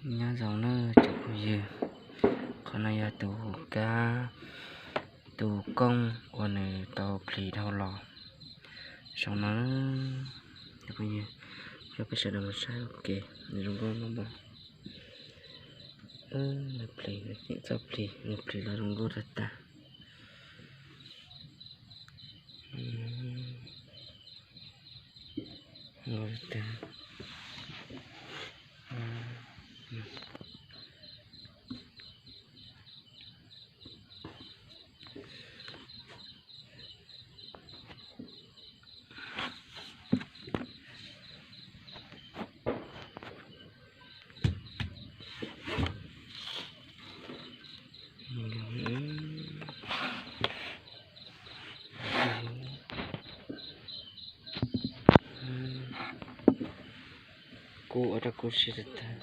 Nyob zoo na cov phooj ywg, qhov no yog tus kab, tus koob uas nws tau plhis dhau los. Saum no, cov phooj ywg, coj peb sawv daws mus saib ua ke, nws zoo nkauj npaum. Nws plhis, nws txoj plhis, nws plhis los zoo nkauj tag tag. Kub ua rau kub siab tag.